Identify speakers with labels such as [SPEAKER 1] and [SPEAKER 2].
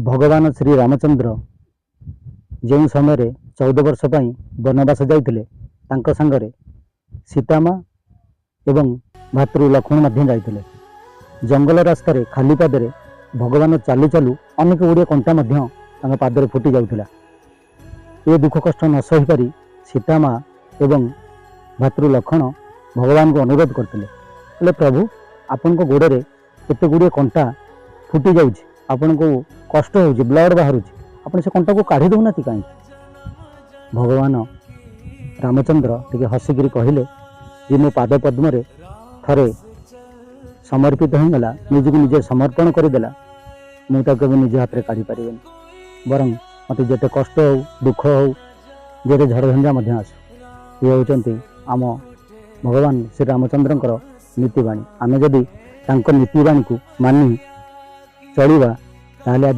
[SPEAKER 1] ଭଗବାନ ଶ୍ରୀ ରାମଚନ୍ଦ୍ର ଯେଉଁ ସମୟରେ 14 ବର୍ଷ ପାଇଁ ବନବାସ ଯାଇଥିଲେ, ତାଙ୍କ ସାଙ୍ଗରେ ସୀତାମା ଏବଂ ଭାତୃ ଲକ୍ଷ୍ମଣ ମଧ୍ୟ ଯାଇଥିଲେ। ଜଙ୍ଗଲ ରାସ୍ତାରେ ଖାଲି ପାଦରେ ଭଗବାନ ଚାଲୁ ଚାଲୁ ଅନେକ ଗୁଡ଼ିଏ କଣ୍ଟା ମଧ୍ୟ ତାଙ୍କ ପାଦରେ ଫୁଟି ଯାଉଥିଲା। ଏ ଦୁଃଖ କଷ୍ଟ ନ ସହିପାରି ସୀତାମା ଏବଂ ଭାତୃ ଲକ୍ଷ୍ମଣ ଭଗବାନଙ୍କୁ ଅନୁରୋଧ କରିଥିଲେ, ହେଲେ ପ୍ରଭୁ, ଆପଣଙ୍କ ଗୋଡ଼ରେ ଏତେ ଗୁଡ଼ିଏ କଣ୍ଟା ଫୁଟି ଯାଉଛି, ଆପଣଙ୍କୁ କଷ୍ଟ ହେଉଛି, ବ୍ଲଡ଼ ବାହାରୁଛି, ଆପଣ ସେ କଣ୍ଟାକୁ କାଢ଼ି ଦେଉନାହାନ୍ତି କାହିଁକି? ଭଗବାନ ରାମଚନ୍ଦ୍ର ଟିକେ ହସିକିରି କହିଲେ ଯେ ମୋ ପାଦ ପଦ୍ମରେ ଥରେ ସମର୍ପିତ ହୋଇଗଲା, ନିଜକୁ ନିଜେ ସମର୍ପଣ କରିଦେଲା, ମୁଁ ତାକୁ କେବେ ନିଜ ହାତରେ କାଢ଼ି ପାରିବିନି। ବରଂ ମୋତେ ଯେତେ କଷ୍ଟ ହେଉ, ଦୁଃଖ ହେଉ, ଯେତେ ଝଡ଼ଝଞ୍ଜା ମଧ୍ୟ ଆସୁ। ଇଏ ହେଉଛନ୍ତି ଆମ ଭଗବାନ ଶ୍ରୀରାମଚନ୍ଦ୍ରଙ୍କର ନୀତିବାଣୀ। ଆମେ ଯଦି ତାଙ୍କ ନୀତିବାଣୀକୁ ମାନି ଚଳିବା, ତାହେଲେ ଆଜି